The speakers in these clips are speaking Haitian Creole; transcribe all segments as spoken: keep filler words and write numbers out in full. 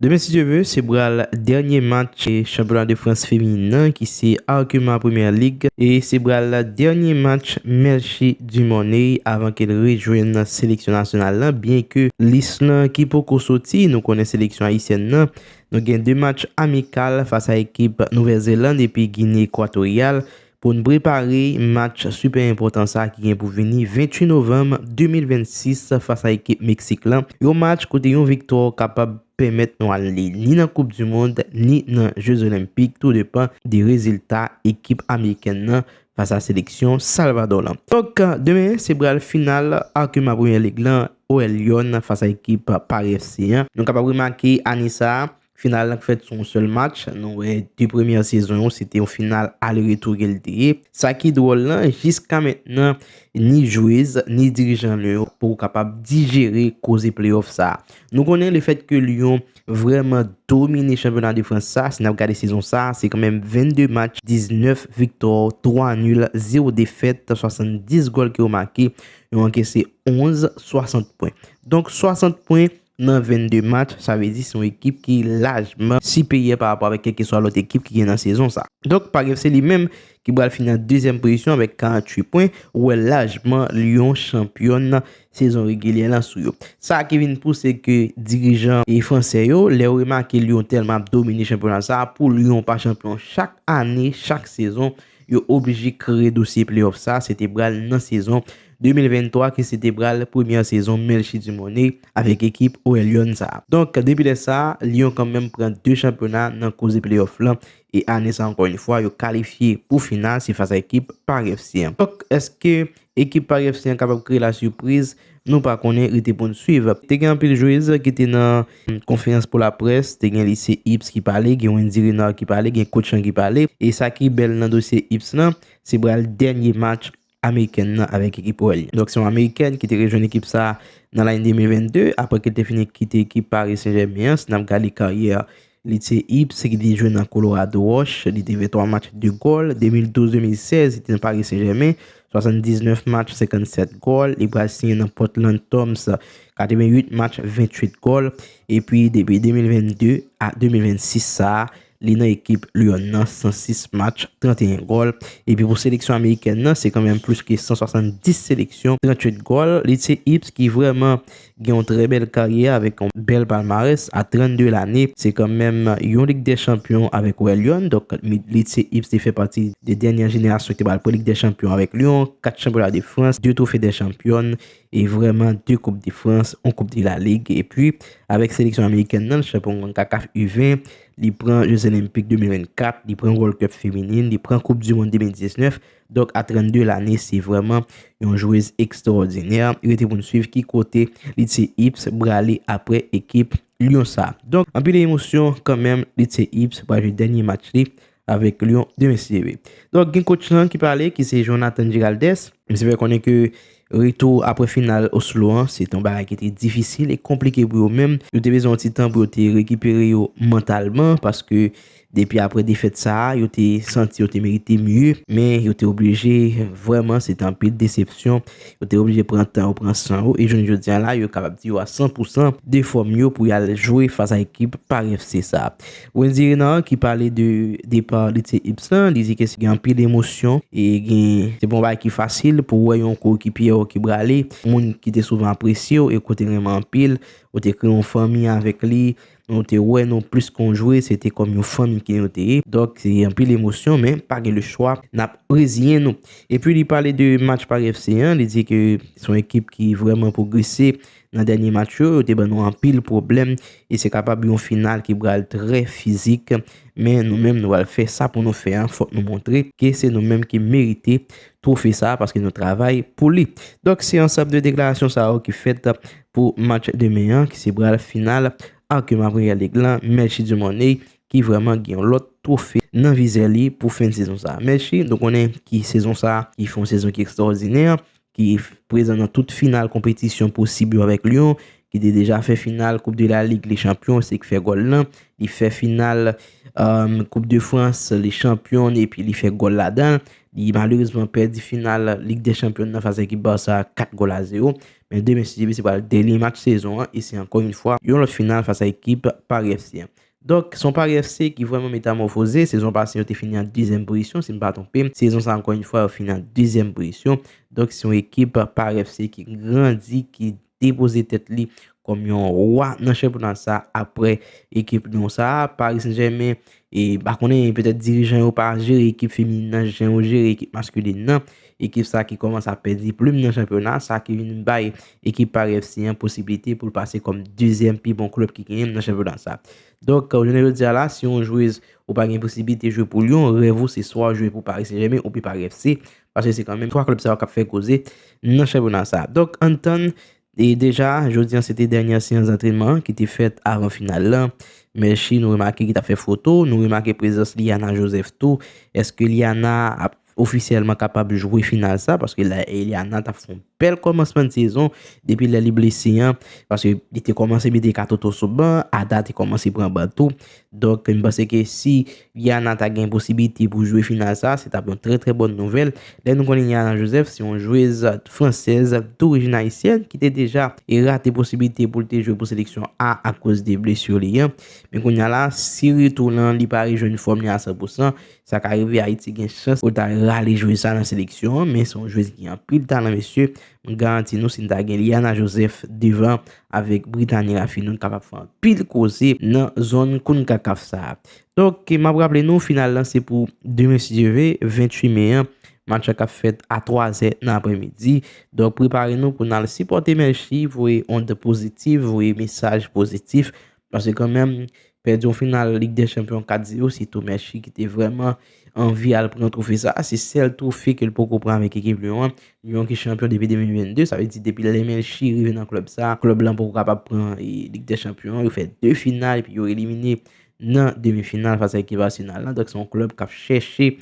Demen, si Dye ve, se pral dènye match chanpyona de Frans feminen an, ki se Arkema Premier League, e se pral dènye match Melchie Dumornay avan ke l rejwenn seleksyon nasyonal lan, byen ke lis lan ki poko soti, nou konnen seleksyon ayisyèn nan, nou gen de match amikal fas a ekip Nouvèl Zeland epi Gine Ekwatoryal, pou n prepare match sipè enpòtan sa ki gen pou vini venntuit novanm de mil vennsis fas a ekip Meksik lan. Yon match kote yon viktwa kapab pèmèt nou al li ni nan Koup di Mond, ni nan Je Zolenpik, tou depan de rezilta ekip amerikèn nan fas a seleksyon Salvadò lan. Donk, demen, se pral final Arkema Premier League lan, O L Lyon fas a ekip Paris F C an. Nou kapab remake ane sa a, final lan k fèt sou yon sèl match. Nou wè de premyè sezon yo, se te yon final ale retou ke l te ye. Sa ki dwòl lan, jiska mentnan, ni jwez, ni dirijan Lyon yo poko kapab dijere koze playoff sa a. Nou konnen lefèt ke Lyon vrèman domine chanpyona de Frans sa, si n ap gade sezon sa, se kanmenm vennde match, diznèf viktwa, twa nil, zewo defèt, swasanndis gòl ke yo make, yo ankese onz swasant pwen. Donk, swasant pwen nan vennde match, sa vle di se yon ekip ki lajman siperyè pa rapò avèk kèlkeswa lòt ekip ki gen nan sezon sa. Donk, Paris F C li menm, ki pral fini an dezyèm pozisyon avèk karanntuit pwen, wè lajman Lyon chanpyòn sezon regilyè lan sou yo. Sa ki vin pouse ke dirijan e fransè yo, lè yo remake Lyon tèlman ap domine chanpyona sa, pou Lyon pa chanpyon chak ane, chak sezon, yo oblije kreye dosye playoff sa, se te pral nan sezon de mil venntwa, ki se te pral premyè sezon Melchie Dumornay avèk ekip O L Lyon sa. Donk, depi lè sa, Lyon kanmenm pran de chanpyona nan koze playoff lan, e ane sa, ankò yon fwa, yo kalifye pou final, se fas a ekip Paris F C an. Donk, èske ekip Paris F C an kapab kreye lasipriz? Nou pa konnen, rete pou n swiv. Te gen anpil jwez ki te nan, mm, konferans pou laprès, te gen Lycée Ips ki pale, gen Wendy Renard ki pale, gen coach lan ki pale. E sa ki bèl nan dosye Ips lan, se pral dènye match amerikèn nan avèk ekip O L Lyon. Donk, se yon amerikèn ki te rejwenn ekip sa nan lane de mil vennde, apre ke l te fini kite ekip Paris Saint-Germain an, si n ap gade karyè Lycée Ips, ki te jwe nan Colorado Rush, li te fè twa match, de gòl. De mil douz de mil sèz, li te nan Paris Saint-Germain, swasanndiznèf match, senkannsèt gòl. Li pral siyen nan Portland Thorns, katreventuit match, venntuit gòl. Epi, depi de mil vennde a de mil vennsis sa a, li nan ekip Lyon nan, san sis match, tranteyen gòl. Epi pou seleksyon amerikèn nan, se kanmenm plis ke san swasanndis seleksyon, trantuit gòl. Lycée Ips ki vrèman gen yon trè bèl karyè avèk yon bèl palmarès a trannde lane. Se kanmenm yon Lig dè Chanpyon avèk O L Lyon. Donk, mi-, Lycée Ips te fè pati de dènyè jenerasyon ki te pral pran Lig dè Chanpyon avèk Lyon, kat chanpyona de Frans, de Trophée des Champions, e vrèman de Koup de Frans, yon Koup de la Ligue. Epi, avèk seleksyon amerikèn nan, chanpyon CONCACAF U ven, li pran Je Zolenpik de mil vennkat, li pran World Cup feminin, li pran Koup di Mond de mil diznèf. Donk, a trannde lane, se vrèman yon jwez ekstwòdinè. Rete pou n swiv ki kote Lycée Ips prale apre ekip Lyon sa. Donk, anpil emosyon kanmenm, Lycée Ips pral jwe dènye match li avèk Lyon demen, si Dye ve. Donk, gen coach lan ki pale, ki se Jonathan Giraldez. Misye fè konnen ke retou apre final Oslo an, se te yon bagay ki te difisil e konplike pou yo menm. Yo te bezwen yon ti tan pou yo te rekipere yo mantalman, paske depi apre defèt sa a, yo te santi yo te merite mye, men yo te oblije, vrèman, se te anpil desepsyon. Yo te oblije pran tan yo, pran san yo, e jounen jodi a la, yo kapab di yo a san pou san de fòm yo pou y al jwe fas a ekip Paris F C sa a. Wendy Renard ki pale de depa Lycée Ips lan, li di ke se gen anpil emosyon e gen, se pa yon bagay ki fasil pou wè yon koekipye w ki prale, moun ki te souvan apresye w e ke w te renmen anpil, ou te kreye yon fanmi avèk li, nou te wè nou plis ke yon jwè, se te kòm yon fanmi ke nou te ye. Donk, se anpil emosyon, men pa gen lechwa, n ap reziyen nou. Epi li pale de match Paris F C an, li di ke se yon ekip ki vrèman pwogrese nan dènye match yo, yo te ban nou anpil pwoblèm, e se kapab yon final ki pral trè fizik, men nou menm nou pral fè sa pou nou fè an, fòk nou montre ke se nou menm ki merite twofe sa, paske nou travay pou li. Donk, se ansanm de deklarasyon sa yo ki fèt pou match demen an, ki se pral final Arkema Premier League lan, Melchie Dumornay, ki vrèman gen yon lòt twofe nan vizè li pou fen sezon sa. Melchie, nou konnen ki sezon sa, ki fè yon sezon ki ekstwòdinè, ki prezan nan tout final konpetisyon posib yo avèk Lyon, ki te deja fè final Coupe de la Ligue, li chanpyon, se li k fè gòl lan, li fè final, euh, Coupe de France, li chanpyon, epi li fè gòl ladan l. Li malerezman pèdi final Lig dè Chanpyon nan fas a ekip Barça kat gòl a zewo. Men demen, si Dye vle, se pral dènye match sezon an e se ankò yon fwa yon lòt final fas a ekip Paris F C an. Donk, se yon Paris F C ki vrèman metamòfoze. Sezon pase, yo te fini an dezyèm pozisyon, si m pa twonpe m. Sezon sa, ankò yon fwa, yo fini an dezyèm pozisyon. Donk, se yon ekip Paris F C ki grandi, ki depoze tèt li kòm yon wa nan chanpyona sa apre ekip Lyon sa. Paris Saint-Germain, e pa konnen, petèt dirijan yo pa jere ekip feminin nan jan yo jere ekip maskilin nan. Ekip sa ki kòmanse ap pèdi plim nan chanpyona sa, ki vin bay ekip Paris F C an posiblite pou l pase kòm dezyèm pi bon klèb ki genyen nan chanpyona sa. Donk, jounen jodi a la, si yon jwez ou pa gen posiblite jwe pou Lyon, rèv ou se swa w jwe pou Paris Saint-Germain oubyen Paris F C, paske se kanmenm twa klèb sa yo k ap fè koze nan chanpyona sa. Donk, ann tann, e deja, jodi an, se te dènye seyans antrenman ki te fèt avan final lan. Melchie, nou remake ki t ap fè foto, nou remake prezans Liana Joseph tou. Èske Liana ap ofisyèlman kapab jwe final sa? Paske la, Liana t ap fè yon bèl kòmansman de sezon depi lè li blese an, paske li te kòmanse mete katoto sou ban, Ada te kòmanse pran ban tou. Donk, m panse ke si Liana ta gen posiblite pou jwe final sa, se t ap yon trè, trè bòn nouvèl. Lè nou konnen Liana Joseph se yon jwez fransèz dorijin ayisyèn ki te deja e rate posiblite pou l te jwe pou seleksyon A akoz de blesi li an. Men kounye a la, si retou lan li pa rejwenn fòm li a san pousan, sa ka rive Ayiti gen chans pou l ta rale jwez sa nan seleksyon an, men se yon jwez ki gen anpil talan, mesye. M garanti nou, si n ta gen Liana Joseph devan avèk Brittany Raffy, nou kapab fè anpil koze nan zòn konkakaf sa a. Donk, m ap raple nou, final lan se pou demen, si Dye vle, venntuit me an. Match la k ap fèt a twazè nan aprèmidi. Donk, prepare nou pou n al sipòte Melchie, voye ond pozitif, voye mesaj pozitif. Paske kanmenm, pèdi yon final Lig dè Chanpyon kat zewo, se tou Melchie ki te vrèman anvi al pran twofe sa. Se sèl twofe ke l poko pran avèk ekip Lyon an. Lyon ki chanpyon depi de mil vennde, sa vle di depi lè Melchie rive nan klèb sa, klèb lan poko kapab pran, e, Lig dè Chanpyon. Yo fè de final, epi yo elimine nan demi final fas a ekip Arsenal la. Donk, se yon klèb k ap chèche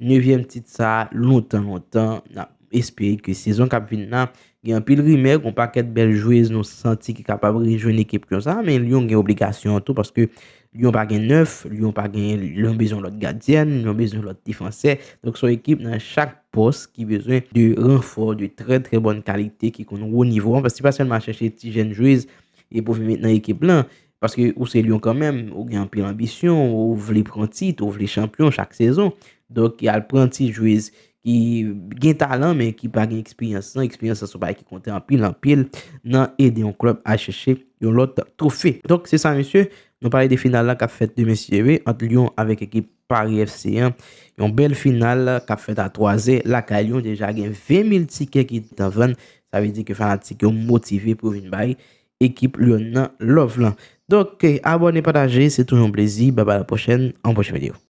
nevyèm tit sa a lontan, lontan. N ap espere ke sezon k ap vin nan, gen anpil rimè, gen yon pakèt bèl jwez nou santi ki kapab rejwenn ekip Lyon sa, men Lyon gen obligasyon an tou, paske Lyon pa gen nèf, Lyon pa gen, Lyon bezwen lòt gadyèn, Lyon bezwen lòt defansè. Donk, se yon ekip nan chak pòs ki bezwen de ranfò de trè, trè bòn kalite, ki konn wo nivo an, paske se pa sèlman chèche ti jèn jwez e pou vin met nan ekip lan, paske ou se Lyon kanmenm, ou gen anpil anbisyon, ou vle pran tit, ou vle chanpyon chak sezon. Donk, y al pran ti jwez ki gen talan, men ki pa gen eksperyans lan. Eksperyans lan se yon bagay ki konte anpil, anpil nan ede yon klèb al chèche yon lòt twofe. Donk, se sa, mesye. Nou pale de final la k ap fèt demen, si Dye vle, ant Lyon avèk ekip Paris F C an. Yon bèl final k ap fèt a twazè lakay Lyon. Deja gen ven mil tikè ki t an vann. Sa vle di ke fanatik yo motive pou yo vin bay ekip Lyon nan love lan. Donk, abòne, pataje, se toujou yon plezi. Bye bye, a la pwochèn, an pwochen videyo.